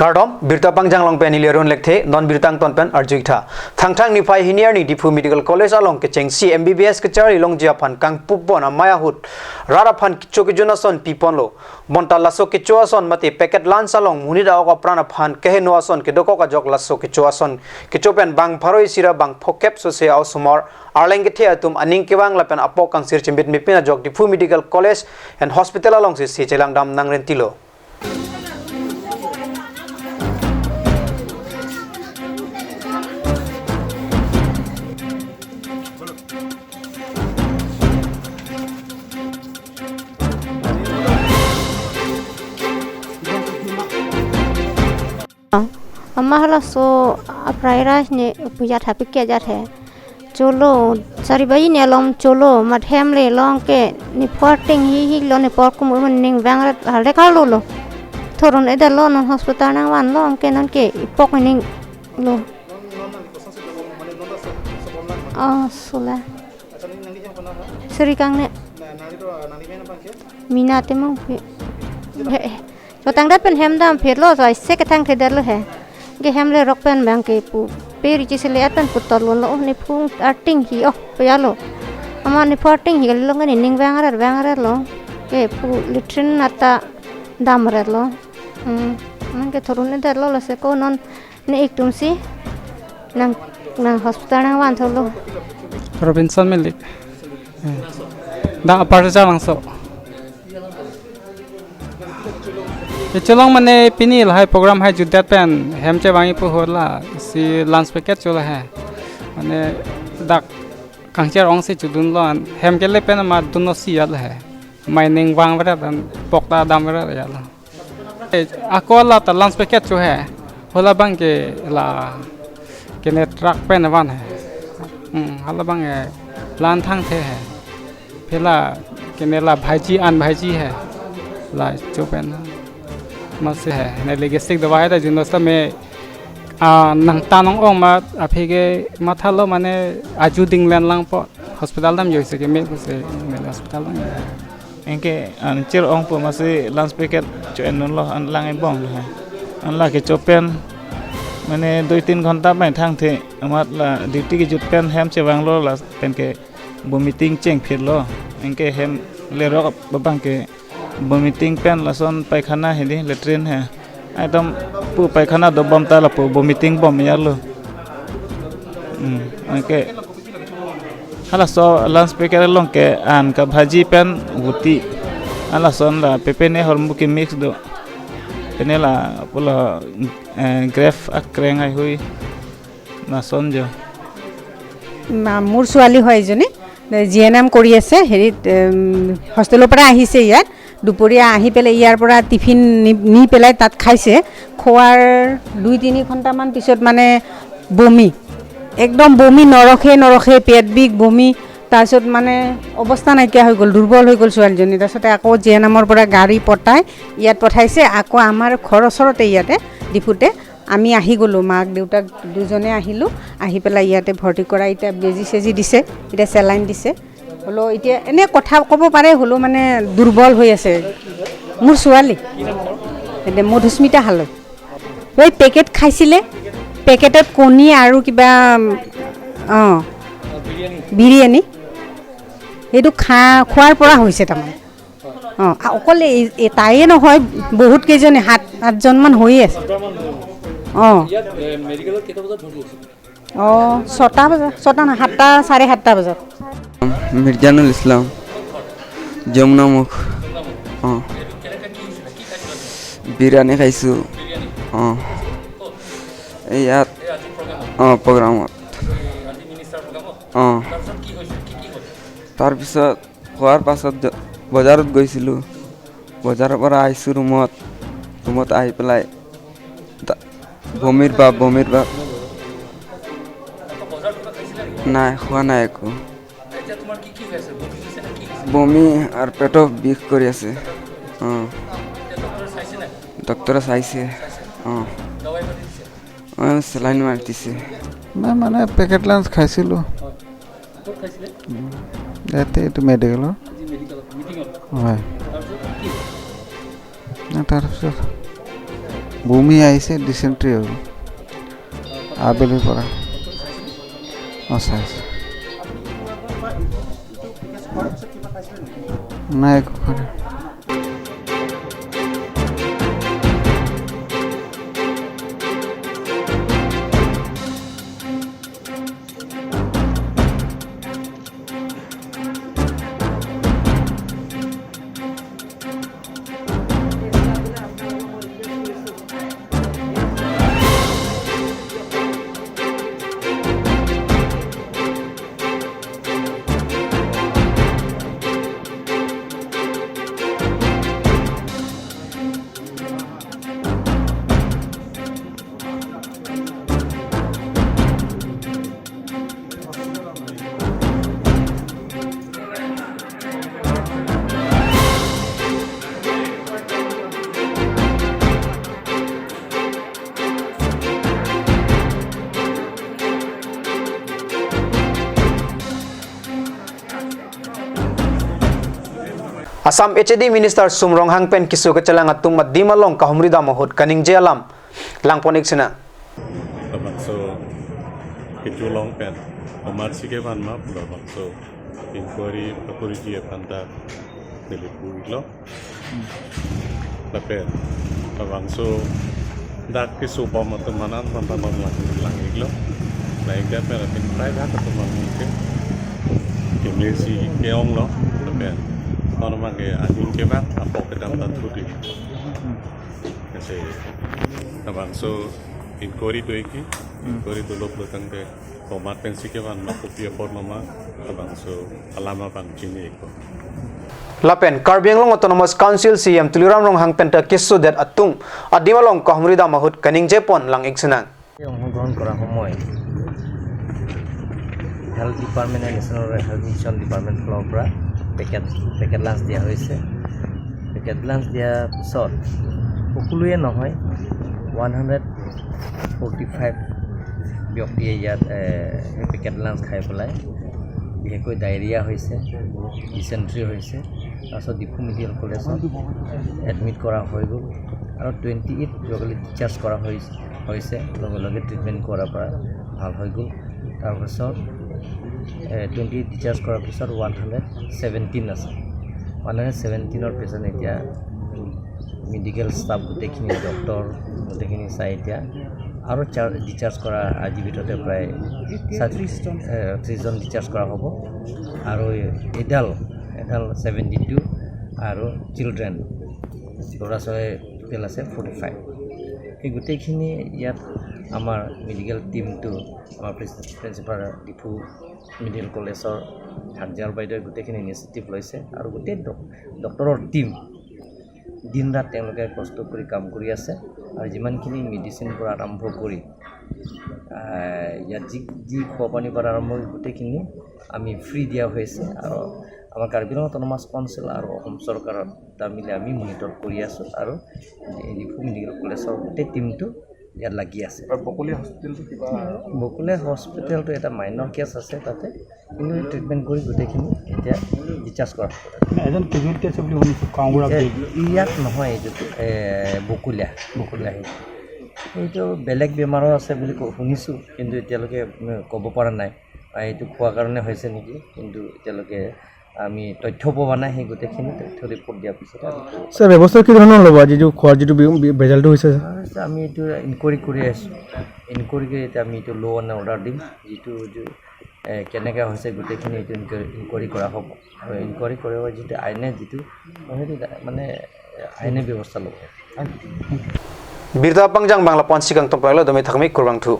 Kardom birta pangjang long pen hilirun lekthe non birtang ton pen arjuitha thangthang ni phai hiniar ni Diphu Medical College along ke chengsi MBBS ke chari long jia phan kang pupon amaya hut rara phan kicho ke jonason pipon lo bonta laso ke choason mate packet lunch along muni da ka prana phan ke noason ke doko ka jok laso ke choason ke chopen bang pharoi sira bang phokep so se aw sumor arleng ke the atum aning kewang lapen apok kang sir chimbit mipina jok Diphu Medical College and Hospital along se si chelang dam nangren tilo. अम्मा सो fried rice ने पूजा थापी किया जाता है चलो सारी भाई ने लोम चलो मत हेम ले लोंग के निपोर्टिंग ही ही लो निपोर्ट को मुझे निंग बैंग हरे का लो लो थोड़ा इधर लो नॉन हॉस्पिटल नंग वन लोंग के नन के इपोक निंग लो आ सोला सरी कांग ने मीना ते मंग तो तंग पेन हेम दाम फिर लो तो ऐसे के तंग इधर लो है के हेमले रॉक पेन बैंक के पु पेरी जिसे ले अपन पुतल लो ने फुंग आर्टिंग ही ओ पयालो अमा ने फोर्टिंग ही लो ने निंग बैंगर लो के पु लिट्रिन नाता दाम रे लो मन के थोरु ने दर लो से को नन ने एक तुमसी नंग नंग हॉस्पिटल नंग वन थोलो रॉबिन्सन मिलिक दा अपार जा चलोंग माने पिनी हाई प्रोग्राम है जुद्दात पेन हेमचे वांगी पु होला सी लंच पैकेट चला है माने डाक कांगचेर ओंग से चुदुन लोन हेम के ले पेन मा दुनो सी याल है माइनिंग वांग वरा दन पोकता दाम वरा याल अकोला त लंच पैकेट जो है होला बांग के ला केने ट्रक पेन वन है हाला बांग लान थांग थे है फिला केने ला भाईजी अन भाईजी है ला जो पेन मस्त है ने लेगेस्टिक दवाई था जिन में नंगता नंग ओंग मा अफिगे माथा लो माने आजू दिंगलेन लांग पो हॉस्पिटल दम जोइसे के मे कुसे मे हॉस्पिटल इनके अनचिर ओंग पो मासे लंच पैकेट जो एन लो अन लांग ए बंग है अन ला के चोपेन माने 2-3 घंटा में थांग थे अमात ला ड्यूटी के जुट पेन हेम चे वांग लो ला पेन के vomiting चेंग फिर लो इनके हेम ले रोक बबांग के vomiting pen लसन पायखाना है लेट्रिन है एकदम पु पायखाना दो बम ताला पु vomiting बम यार लो ओके हाला सो लंच पैकेट लोंग के आन का भाजी पेन गुटी हाला सोन ला पेपे ने हरमु के मिक्स दो पेने ला पुला ग्रेफ अक्रेंग आई हुई ना सोन जो मोर ছোৱালী হয় এজনী জিএনএম কৰি আছে হেৰিত হোষ্টেলৰ পৰা আহিছে ইয়াত দুপৰীয়া আহি পেলাই ইয়াৰ পৰা টিফিন নি পেলাই তাত খাইছে খোৱাৰ 2-3 ঘণ্টামান পিছত মানে বমি একদম বমি নৰখে নৰখে পেট বিষ বমি তাৰপিছত মানে অৱস্থা নাইকিয়া হৈ গ'ল দুৰ্বল হৈ গ'ল ছোৱালীজনী তাৰপিছতে আকৌ জিএনএমৰ পৰা গাড়ী পঠাই ইয়াত পঠাইছে আকৌ আমাৰ ঘৰ ওচৰতে ইয়াতে ডিফুতে আমি আহি গ'লোঁ মাক দেউতাক দুজনে আহিলোঁ আহি পেলাই ইয়াতে ভৰ্তি কৰাই এতিয়া বেজি চেজি দিছে এতিয়া চেলাইন দিছে হ'লেও এতিয়া এনে কথা ক'ব পাৰে হ'লেও মানে দুৰ্বল হৈ আছে মোৰ ছোৱালী এতিয়া মধুস্মিতা হালৈ এই পেকেট খাইছিলে পেকেটত কণী আৰু কিবা অঁ বিৰিয়ানী সেইটো খোৱাৰ পৰা হৈছে তাৰমানে অঁ অকল তাইয়ে নহয় বহুত কেইজনী 7-8জনমান হৈয়ে আছে অঁ অঁ 6টা বজাত 6টা নহয় 7টা 7:30 বজাত মির্জানুল ইসলাম যমুনামুখ অঁ বিৰিয়ানী খাইছোঁ অঁ ইয়াত অঁ প্ৰগ্ৰামত অঁ তাৰপিছত খোৱাৰ পাছত বজাৰত গৈছিলোঁ বজাৰৰ পৰা আহিছোঁ ৰুমত ৰুমত আহি পেলাই বমিৰ বাপ নাই খোৱা নাই একো বমি আৰু পেটৰ বিষ কৰি আছে অঁ ডক্টৰে চাইছে অঁ অঁ চেলাইন মাৰি দিছে নাই মানে পেকেট লাঞ্চ খাইছিলোঁ ইয়াতে এইটো মেডিকেলৰ হয় তাৰপিছত বমি আহিছে, ডিচেণ্ট্ৰি হৈ গ'ল আবেলিৰ পৰা। অঁ, চাইছোঁ। নাই, একো খোৱা নাই। Assam HAD Minister Sum Ronghang pen kisu kecalang atung madimalong kahumrida mahut kaning jealam langponik sina so kejulong pen omar sike ban ma so inquiry authority panta delipurlo lapen so dak kisu bom temanan tantan lang lang iglo laik da pen pin private teman ke kemesi keong lo lapen ke angin ke bang apa ke dalam tadi kasi tabang so inquiry do iki inquiry do lok lotang ke tomat pensi ke ban ma kopia por ma tabang so alama bang chini eko lapen Karbi Anglong Autonomous Council CM Tuliram Ronghang penta kisu det atung adimalong kahmrida mahut kaning jepon lang iksenang অংশগ্ৰহণ কৰা সময় health department and national health mission department ফালৰ পৰা packet lunch দিয়া হৈছে। Packet lunch দিয়াৰ পিছত সকলোৱে নহয়, 145 ব্যক্তিয়ে ইয়াত সেই পেকেট লাঞ্চ খাই পেলাই বিশেষকৈ ডায়েৰিয়া হৈছে, ডিচেণ্ট্ৰি হৈছে। তাৰপিছত ডিফু মেডিকেল কলেজত এডমিট কৰা হৈ গ'ল আৰু 28 যোৱাকালি ডিচাৰ্জ কৰা হৈছে, লগে লগে ট্ৰিটমেণ্ট কৰাৰ পৰা ভাল হৈ গ'ল। তাৰপাছত 28 ডিচাৰ্জ কৰাৰ পিছত 117 আছে। 117ৰ পেচেণ্ট এতিয়া মেডিকেল ষ্টাফ গোটেইখিনি ডক্টৰ গোটেইখিনি চাই এতিয়া আৰু ডিচাৰ্জ কৰা আজিৰ ভিতৰতে প্ৰায় 30জন ডিচাৰ্জ কৰা হ'ব। আৰু এডাল 72 আৰু চিলড্ৰেন ল'ৰা ছোৱালী টোটেল আছে 45। এই গোটেইখিনি ইয়াত আমাৰ মেডিকেল টীমটো আমাৰ প্ৰিন্সিপাল ডিফু মেডিকেল কলেজৰ হাগজাৰ বাইদেৱে গোটেইখিনি ইনিচিয়েটিভ লৈছে আৰু গোটেই ডক্টৰৰ টীম দিন ৰাত তেওঁলোকে কষ্ট কৰি কাম কৰি আছে। আৰু যিমানখিনি মেডিচিনৰ পৰা আৰম্ভ কৰি ইয়াত যি যি খোৱা পানীৰ পৰা আৰম্ভ কৰি গোটেইখিনি আমি ফ্ৰী দিয়া হৈছে। আৰু আমাৰ কাৰ্বি আংলং অট'নমাছ কাউন্সিল আৰু অসম চৰকাৰৰ দুটা মিলি আমি মনিটৰ কৰি আছোঁ আৰু ডিফু মেডিকেল কলেজৰ গোটেই টীমটো ইয়াত লাগি আছে। বকুলীয়া হস্পিটেলটো এটা মাইনৰ কেছ আছে তাতে, কিন্তু ট্ৰিটমেণ্ট কৰি গোটেইখিনি এতিয়া ডিচাৰ্জ কৰা হ'ব। ইয়াত নহয়, এইটো বকুলীয়া এইটো বেলেগ বেমাৰো আছে বুলি শুনিছোঁ, কিন্তু এতিয়ালৈকে ক'ব পৰা নাই এইটো খোৱাৰ কাৰণে হৈছে নেকি, কিন্তু এতিয়ালৈকে আমি তথ্য পোৱা নাই। সেই গোটেইখিনি তথ্য ৰিপৰ্ট দিয়াৰ পিছত স্যাৰ ব্যৱস্থা কি ধৰণৰ ল'ব? আজি যিটো খোৱাৰ যিটো ভেজালটো হৈছে আমি এইটো ইনকুৱাৰী কৰি আছোঁ। ইনকুৱাৰী কৰি এতিয়া আমি এইটো ল' এণ্ড অৰ্ডাৰ দিম, যিটো কেনেকৈ হৈছে গোটেইখিনি এইটো ইনকুৱাৰী কৰা হ'ব। আৰু ইনকুৱাৰী কৰিব যিটো আইনে যিটো সেইটো মানে আইনে ব্যৱস্থা ল'ব। বীৰতা পাংজাং বাংলা পঞ্চিকাং তম্পাইল দমে থাকমি কুৰবাংথু।